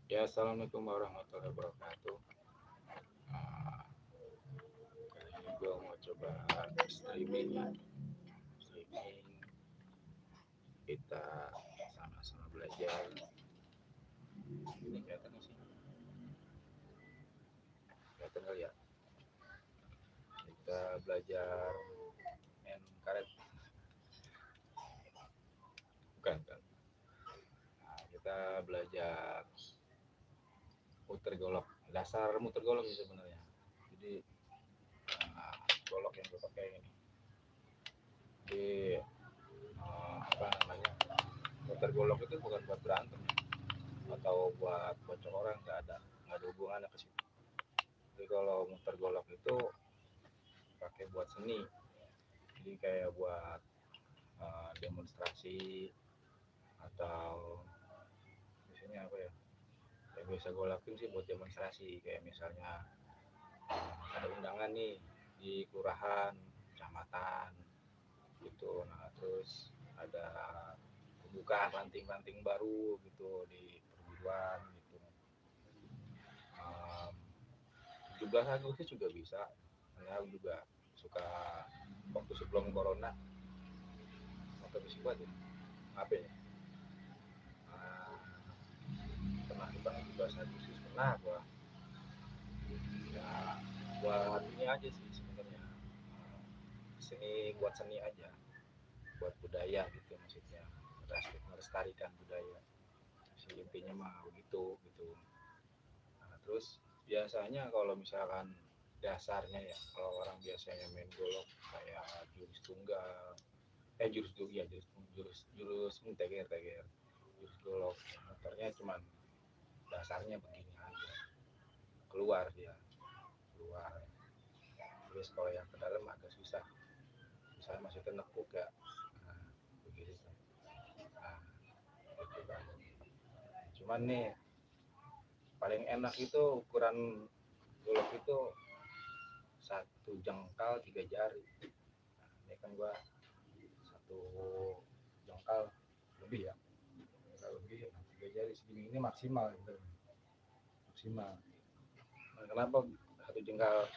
Ya, assalamualaikum warahmatullahi wabarakatuh. Ah, Kali ini gue mau coba streaming ya. Streaming kita sama-sama belajar. Ini kelihatan nggak sih? Kelihatan kali ya. Kita belajar main karet, bukan kan? Nah, kita belajar muter golok. Dasar muter golok sih sebenarnya. Jadi ah, golok yang gue pakai ini. Jadi apa namanya? Muter golok itu bukan buat berantem ya, atau buat bocor orang, nggak ada hubungannya ke situ. Jadi kalau muter golok itu pakai buat seni, jadi kayak buat demonstrasi atau biasanya apa ya, yang biasa gue lakuin sih buat demonstrasi, kayak misalnya ada undangan nih di kelurahan, kecamatan gitu. Nah terus ada pembukaan ranting-ranting baru gitu di perguruan gitu. um, 17 Agustus juga bisa, karena aku juga suka waktu sebelum corona. Waktu itu sih buat ya, apa ya, uh, pernah ikutan 17 Agustus, pernah gua. Ya buat ini aja sih sebenarnya, seni, buat seni aja, buat budaya gitu maksudnya, melestarikan budaya si intinya mah begitu gitu. Nah, terus biasanya kalau misalkan dasarnya ya, kalau orang biasanya main golok kayak jurus tunggal, jurus dulu ya, jurus jurus teger teger, jurus golok, motornya cuman dasarnya begini aja, keluar dia, keluar. Terus kalau yang ke dalam agak susah, misalnya masih tenekuk ya, nah, begitu. Nah, itu kan. Cuman nih paling enak itu ukuran golok itu satu jengkal 3 jari. Nah, ini kan gua satu jengkal lebih ya, jengkal lebih, nah, 3 jari segini ini maksimal gitu, maksimal. Nah, kenapa satu jengkal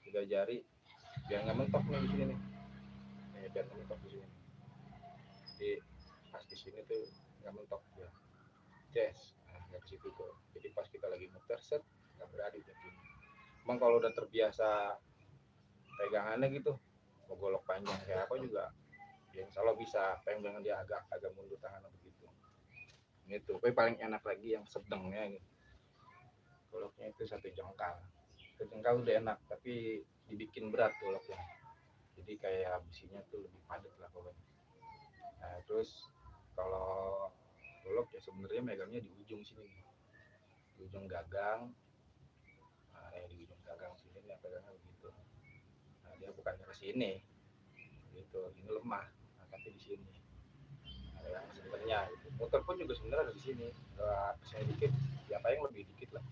3 jari? Biar nggak mentok nih di sini nih, biar nggak mentok di sini. Jadi pas di sini tuh nggak mentok dia, yes, nah, nggak ke situ tuh. Jadi pas kita lagi muter set, nggak berani jadi. Emang kalau udah terbiasa pegangannya gitu, mau golok panjang kayak apa juga, ya insya Allah bisa. Pegangan dia agak agak mundur tangan begitu. Gitu. Tapi paling enak lagi yang sedangnya gitu. Goloknya itu satu jengkal. Satu jengkal udah enak, tapi dibikin berat goloknya. Jadi kayak besinya tuh lebih padat lah pokoknya. Nah, terus kalau golok ya sebenarnya megangnya di ujung sini, di ujung gagang. Nah, di ujung gagang sini nih pegangnya begitu. Nah, dia bukannya ke sini gitu, ini lemah. Nah, tapi di sini. Nah, yang sebenarnya itu. Muter pun juga sebenarnya ada di sini. Saya dikit, ya paling lebih dikit lah.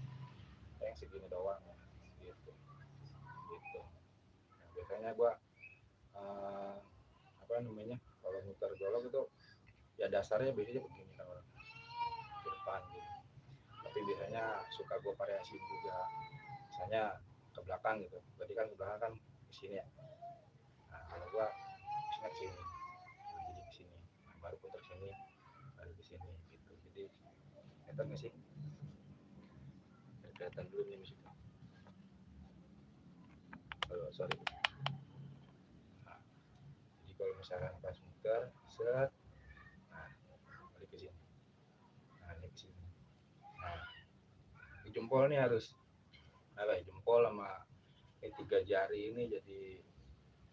Yang segini doang ya. Gitu. Gitu. Nah, biasanya gua uh, apa namanya? Kalau muter golok itu ya dasarnya biasanya begini kan orang, ke depan gitu. Tapi biasanya suka gue variasi juga, misalnya ke belakang gitu, berarti kan ke belakang kan ke sini ya. Nah kalau gue biasanya ke sini, nah, jadi ke sini, nah, baru putar sini, baru ke sini gitu. Jadi kelihatan nggak sih? Kelihatan dulu nih musiknya. Oh, sorry. Nah, jadi kalau misalkan pas muter set, nah balik ke sini, nah ini ke sini. Nah di jempol nih harus, apa ya, jempol sama ini 3 jari ini jadi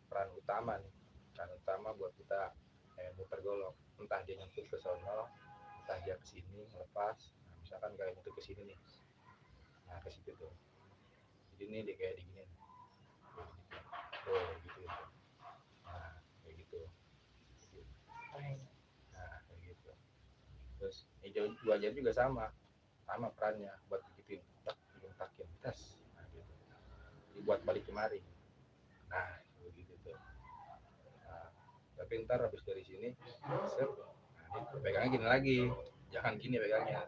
peran utama nih, peran utama buat kita muter golok. Entah dia nyentuh ke sono, entah dia ke sini lepas. Nah, misalkan kayak nyentuh ke sini nih, nah ke situ tuh, jadi ini dia kayak digini, oh gitu gitu. Nah kayak gitu, nah kayak gitu. Terus hijau 2 jari juga sama, sama perannya buat gituin, tak takin tes, nah gitu. Jadi buat balik kemari, nah begitu tuh. Nah, tapi ntar habis dari sini set, nah, pegangnya gini lagi, jangan gini pegangnya,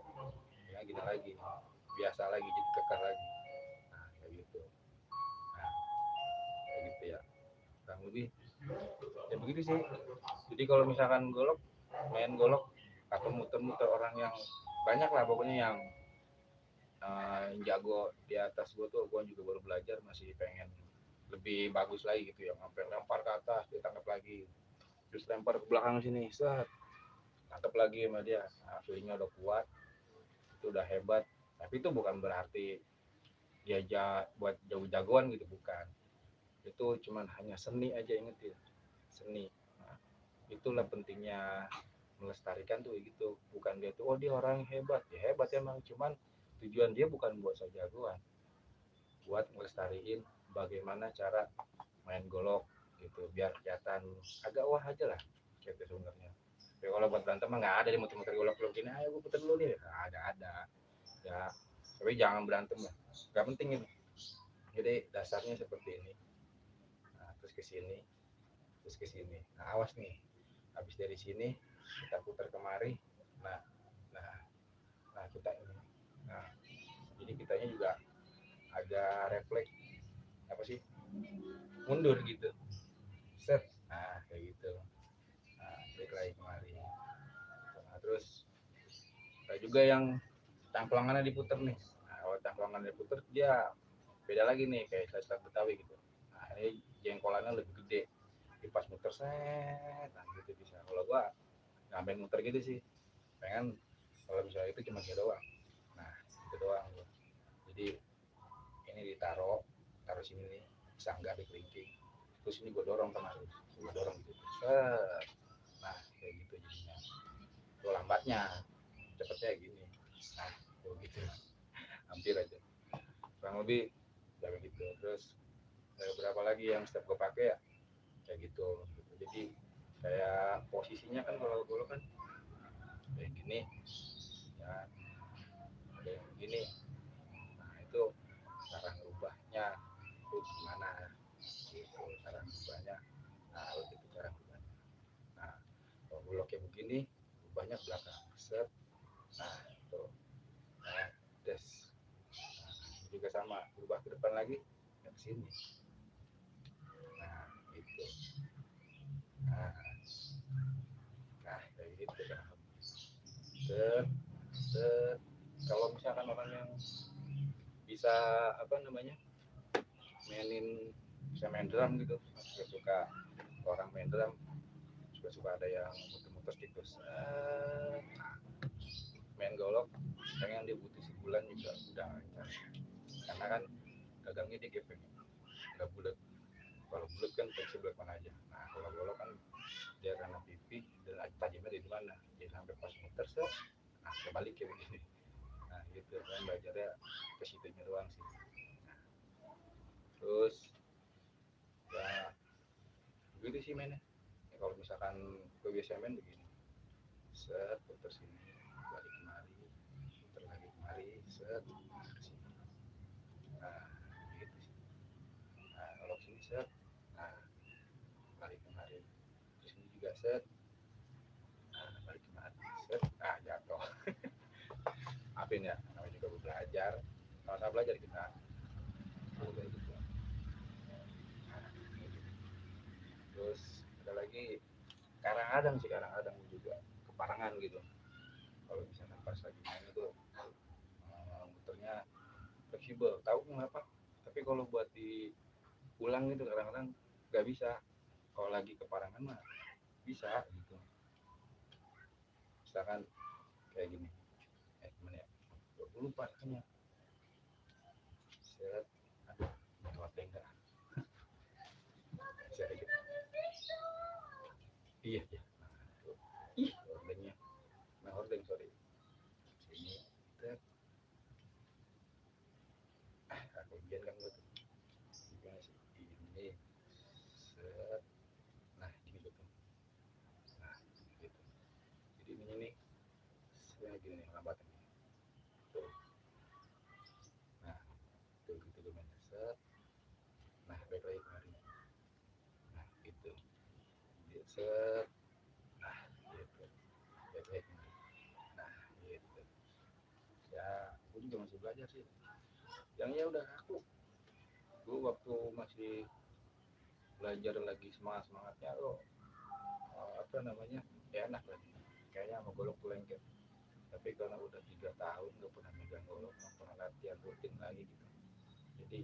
gini lagi, biasa lagi, jadi kekar lagi. Nah kayak gitu. Nah kayak gitu ya, kurang lebih ya begitu sih. Jadi kalau misalkan golok, main golok atau muter-muter orang yang banyak lah pokoknya yang jago di atas gue tuh, gue juga baru belajar, masih pengen lebih bagus lagi gitu ya, sampai lempar ke atas ditangkap lagi, terus lempar ke belakang sini, set tangkap lagi sama dia. Nah, feelingnya udah kuat, itu udah hebat. Tapi itu bukan berarti dia buat jago-jagoan gitu, bukan. Itu cuman hanya seni aja, ingetin seni. Nah, itulah pentingnya melestarikan tuh gitu. Bukan dia tuh oh dia orang hebat, ya hebat emang, cuman tujuan dia bukan buat so jagoan, buat melestariin bagaimana cara main golok gitu, biar kelihatan agak wah aja lah gitu sebenarnya. Tapi kalau buat berantem mah nggak ada, dia muter-muter golok lo gini, ayo gue puter dulu nih, nggak ada ya. Tapi jangan berantem lah, nggak penting itu. Jadi dasarnya seperti ini. Nah, terus ke sini, terus ke sini. Nah awas nih, habis dari sini kita putar kemari. Nah nah nah kita ini, nah jadi kitanya juga agak refleks apa sih, mundur gitu, set. Nah kayak gitu. Nah balik lagi kemari. Nah terus ada juga yang cangklangannya diputer nih. Nah kalau cangklangannya diputer dia beda lagi nih, kayak style Betawi gitu. Nah ini jengkolannya lebih gede, di pas muter set, nah gitu bisa. Kalau gua ngambil muter gitu sih, pengen kalau misalnya itu cuma gitu doang. Nah itu doang gua. Jadi ini taruh sini nih, sangga di kelingking, terus ini gue dorong kemari, gue dorong gitu, set. Nah kayak gitu jadinya. Tuh lambatnya, cepetnya gini. Nah tuh gitu, hampir aja, kurang lebih kayak gitu. Terus berapa lagi yang setiap gue pakai ya kayak gitu. Jadi kayak posisinya kan kalau gue kan kayak gini ya, ada yang begini. Nah itu cara ngerubahnya itu gimana gitu, cara ngerubahnya. Nah itu cara ngerubahnya. Nah kalau bloknya begini, rubahnya ke belakang, set. Nah itu, nah des. Nah ini juga sama, rubah ke depan lagi ke sini. Nah itu. Nah, nah kayak gitu kan. Set, set. Kalau misalkan orang yang bisa apa namanya, mainin, bisa main drum gitu, suka orang main drum, suka ada yang muter-muter gitu, main golok pengen dia butuh sebulan juga udah lancar, karena kan gagangnya dia gepeng, nggak bulat. Kalau bulat kan bisa bulat mana aja. Nah kalau golok kan dia karena pipi dan tajamnya di mana, dia sampai pas muter set, nah kebalik kayak begini. Nah gitu kan, belajarnya ke situnya doang sih. Nah, terus ya begitu sih mainnya ya. Kalau misalkan gue biasa main begini, set putar sini, balik kemari, putar lagi kemari, set ke sini. Nah gitu sih. Nah kalau sini set, nah balik kemari, terus ini juga set, nah balik kemari, set, nah jatuh. Maafin ya, namanya juga gue belajar, sama-sama belajar kita. Udah gitu. Nah, gitu. Terus ada lagi kadang-kadang sih, kadang-kadang juga keparangan gitu. Kalau misalkan pas lagi main itu muternya fleksibel, tahu kenapa? Tapi kalau buat diulang gitu kadang-kadang nggak bisa. Kalau lagi keparangan mah bisa gitu. Misalkan kayak gini, gimana ya? Gue lupa rasanya. Set, aduh, mati enggak? Bisa gitu. Iya ya. Ih, hordengnya. Nah hordeng sorry. Sini, set. Aku biar kan gue tuh. Gimana sih? Ini, set. Nah gini betul. Nah gitu. Jadi ini nih, saya gini nih lambatannya. Tuh. Nah, tuh gitu gue main set. Nah, baik lagi kemarin. Nah, gitu. Dia set. Nah, gitu. Baik lagi kemarin. Nah, gitu. Ya, juga masih belajar sih. Yang ya udah aku dulu waktu masih belajar lagi semangatnya lo apa namanya ya enak lah kayaknya sama golok tuh lengket. Tapi karena udah 3 tahun gak pernah megang golok, gak pernah latihan rutin lagi gitu, jadi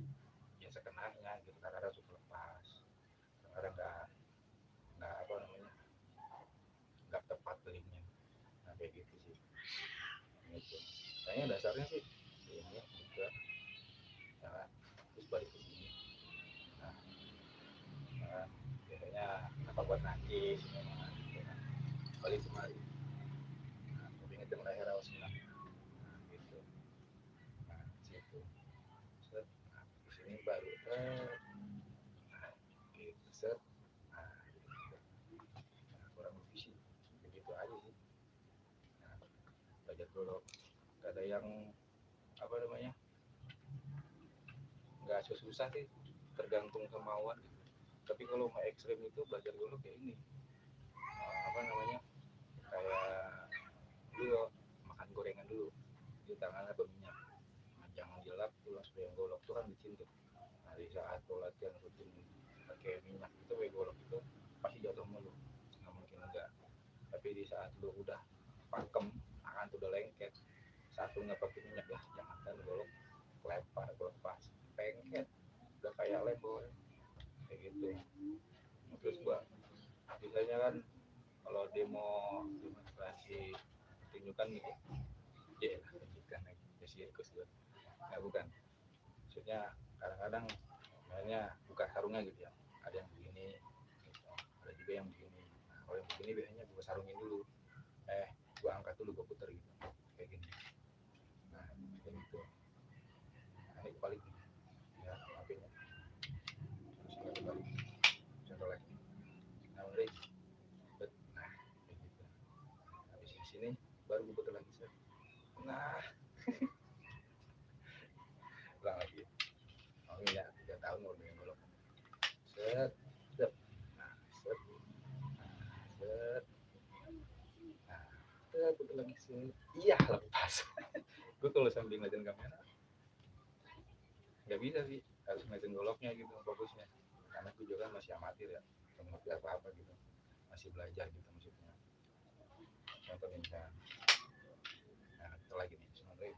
ya sekenanya gitu, kadang-kadang suka lepas, kadang-kadang nggak apa namanya nggak tepat belinya. Nah kayak gitu sih gitu. Kayaknya dasarnya sih ini juga ya kan? Terus balik ke sini. Nah, nah biasanya apa buat nangis memang gitu kan. Balik kemari. Nah, ingetin leher awas senang. Nah, gitu. Nah, situ. Set. Nah, di sini baru nah, gitu set. Nah, gitu. Nah, kurang lebih sih begitu aja sih. Nah, belajar dulu. Gak ada yang apa namanya nggak susah sih, tergantung kemauan gitu. Tapi kalau mau ekstrim itu belajar dulu kayak ini apa namanya kayak dulu makan gorengan dulu di tangannya berminyak, nah, jangan dilap tuh langsung yang golok tuh kan licin tuh. Nah di saat lo latihan rutin pakai minyak itu golok itu pasti jatuh mulu, nggak mungkin enggak. Tapi di saat lo udah pakem tangan tuh udah lengket, satu nggak pakai minyak lah jangan kan golok lempar lepas pengket udah kayak lem boy kayak gitu. Terus gua biasanya kan kalau demonstrasi pertunjukan gitu ya tunjukkan lagi ya sirkus gitu nggak bukan maksudnya kadang-kadang mainnya buka sarungnya gitu ya, ada yang begini gitu. Ada juga yang begini. Nah, kalau yang begini biasanya gua sarungin dulu, gua angkat dulu gua puter gitu kayak gini. Nah kayak gitu. Nah ini kebalik nih ya HP-nya terus nggak kebalik contoh lagi. Nah mari nah kayak gitu. Habis di sini baru gua puter lagi set. Nah ulang lagi. Oh iya 3 tahun mau dengan golok set set. Nah set set. Nah putar lagi set. Iya lepas. Gue kalau sambil ngeliatin kamera nggak bisa sih, harus ngeliatin goloknya gitu fokusnya, karena gue juga kan masih amatir ya, belum ngerti apa-apa gitu, masih belajar gitu maksudnya. Contoh nih misalnya, nah kita lagi nih sebenarnya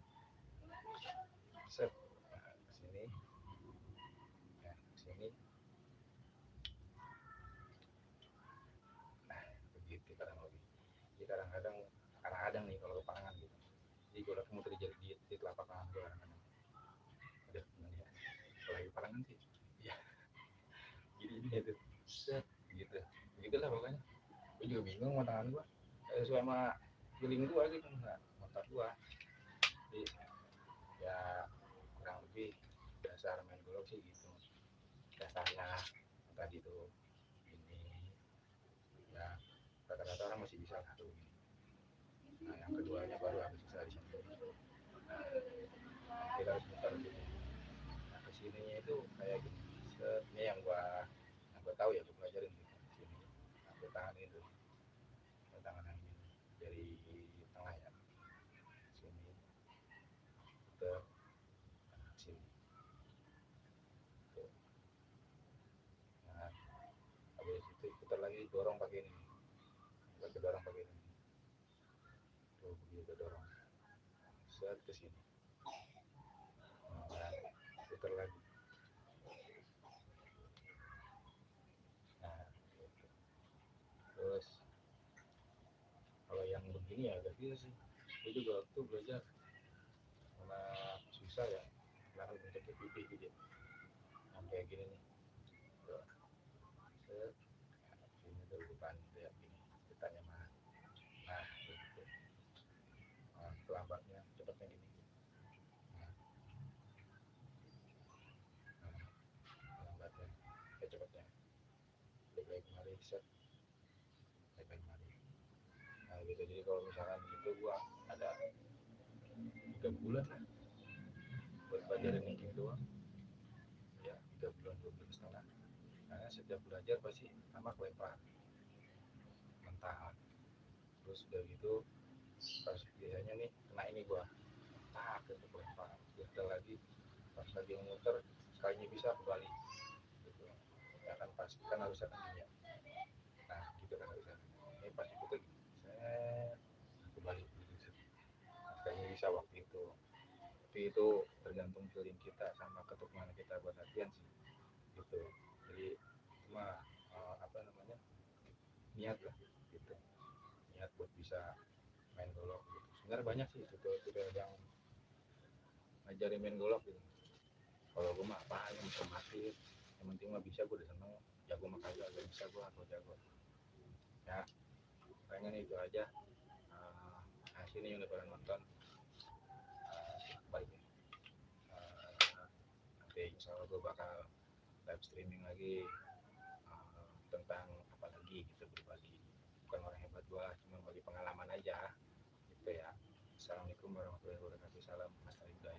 set. Nah kesini ya kesini. Nah begitu kadang lebih, jadi kadang-kadang nih kalau kepangan gitu, jadi goloknya mau terjadi di telapak tangan gue kadang-kadang udah gimana ya kalau lagi parangan sih ya gini itu set gitu gitulah pokoknya. Gue juga bingung sama tangan gue sesuai sama feeling gue gitu, nggak motor gue. Jadi ya kurang lebih dasar main golf sih gitu, dasarnya tadi tuh ini ya rata-rata orang masih bisa satu ini. Nah yang keduanya baru habis bisa di sini. Nah kita harus muter gitu. Nah kesininya itu kayak gini setnya yang gua tahu ya gua pelajarin gitu sini. Nah gua tangan itu tangan yang ini dari tengah ya sini muter sini tuh. Nah habis itu putar lagi dorong pakai ini, pakai dorong pakai ini tuh begitu dorong set ke sini. Nah putar lagi. Nah gitu. Terus kalau yang begini ya agak bisa sih, gue juga waktu belajar karena susah ya, karena bentuknya pipih gitu yang kayak gini nih tuh set. Nah, sini tuh depan kayak gini depannya mah. Nah gitu. Nah, lambatnya cepatnya gini. Nah, nah lambatnya cepatnya baik-baik kemari set baik-baik kemari. Nah gitu, jadi kalau misalkan gitu gua ada 3 bulan lah buat belajar ini doang ya, 3 bulan 2 bulan setengah, karena setiap belajar pasti sama kelempar mentah. Terus udah gitu pas biasanya nih kena ini gua tak gitu lempar gagal lagi pas lagi muter sekalinya bisa kembali gitu ya kan pas kan harusnya kan gini ya nah gitu kan harusnya ini pas diputer gini set kembali gitu sekalinya bisa waktu itu tapi itu tergantung feeling kita sama ketekunan kita buat latihan sih gitu jadi cuma apa namanya niat lah gitu niat buat bisa main golok gitu sebenarnya banyak sih tutorial yang ngajarin main golok gitu kalau gue mah apa yang bisa mati yang penting mah bisa gue udah seneng jago mah kagak gak bisa gue atau jago ya pengen itu aja sini yang udah pada nonton baik ya nanti insya Allah gue bakal live streaming lagi tentang apa lagi gitu berbagi bukan orang hebat gue cuma bagi pengalaman aja gitu ya. Assalamualaikum warahmatullahi wabarakatuh. Salam Mas Ridha.